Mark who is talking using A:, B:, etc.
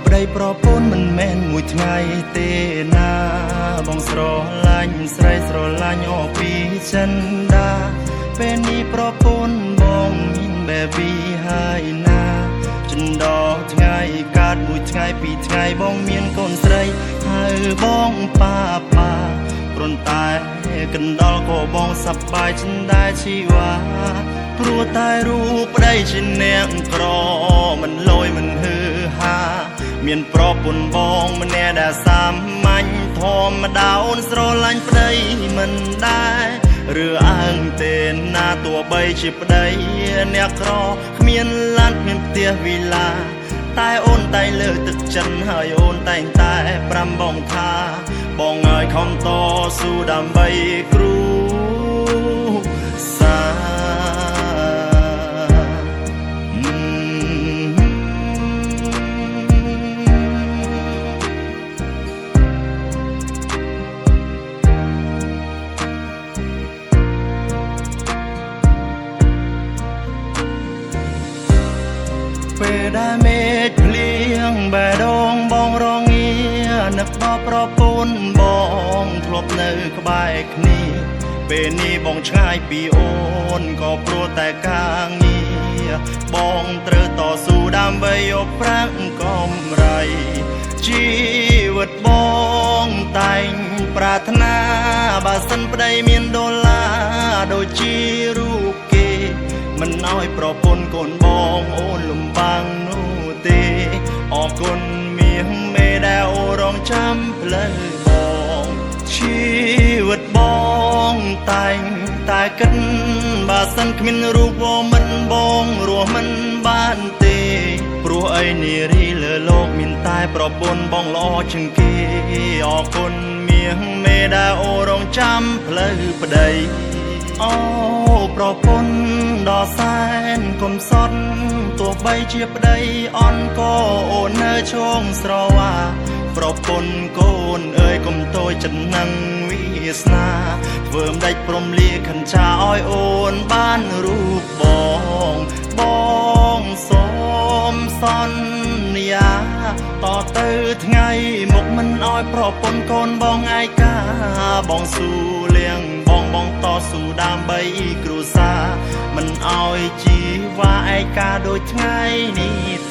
A: ប្តីប្រពន្ធមិនមែនមួយថ្ងៃទេណាបងស្រឡាញ់ស្រីស្រឡាញ់អពីចិនដាពេលនេះប្រពន្ធបងមាន baby ហើយណាចិនដថ្ងៃកើតមួយថ្ងៃពីរថ្ងៃបងមានកូនស្រីហើយបងប៉ាប៉ាគ្រាន់តែកណ្ដុលក៏បងសប្បាយចិនដែរជីវ៉ាព្រោះតែរូបប្តីជាអ្នកក្រមិនលយមិនហឺហាមានប្រពន្ធបងម្នាក់ដែលសាមញ្ញធម្មតាអូនស្រឡាញ់ប្តីមិនដែរឬអើងទេណាទោះបីជាប្តីអ្នកក្រគ្មានឡានគ្មានផ្ទះវីឡាតែអូនតែងលើកទឹកចិនហើយអូនតែងតែប្រាំបងថាបងឲ្យខំតស៊ូដើម្បីគ្រូសាពេលដែលមេឃភ្លៀងបេះដូងបងរងានឹកដល់ប្រពន្ធបងធ្លាប់នៅក្បែរគ្នាពេលនេះបងឆ្ងាយពីអូនក៏ព្រោះតែការងារបងត្រូវតស៊ូដើម្បីយកប្រាក់កម្រៃជីវិតបងតែងប្រាថ្នាបើសិនប្តីមានដុល្លារដូចជារូបគេមិនឲ្យប្រពន្ធកូនបងអូនលំបាកនោះទេអរគុណមាសមេដែលអូនរងចាំផ្លូវបងជីវិតបងតែងតែគិតបើសិនគ្មានរូបមិនបងរស់មិនបានទេព្រោះអីនារីលើលោកមានតែប្រពន្ធបងល្អជាងគេអរគុណមាសមេដែលអូនរងចាំផ្លូវប្តីអូប្រពន្ធដ៏សែនកំសត់ទោះបីជាប្តីអន់ក៏អូននៅឈងស្រវាប្រពន្ធកូនអើយកុំតូចចិត្តនឹងវាសនាធ្វើមិនដាច់ព្រមលាខិនឆាឲ្យអូនបានរូបបងបងសូមសន្យាតទៅថ្ងៃមុខមិនឲ្យប្រពន្ធកូនបងឯកាបងស៊ូលៀងបងបងតស៊ូដើម្បីគ្រួសារមិនឲ្យជីវ៉ាឯកាដូចថ្ងៃនេះ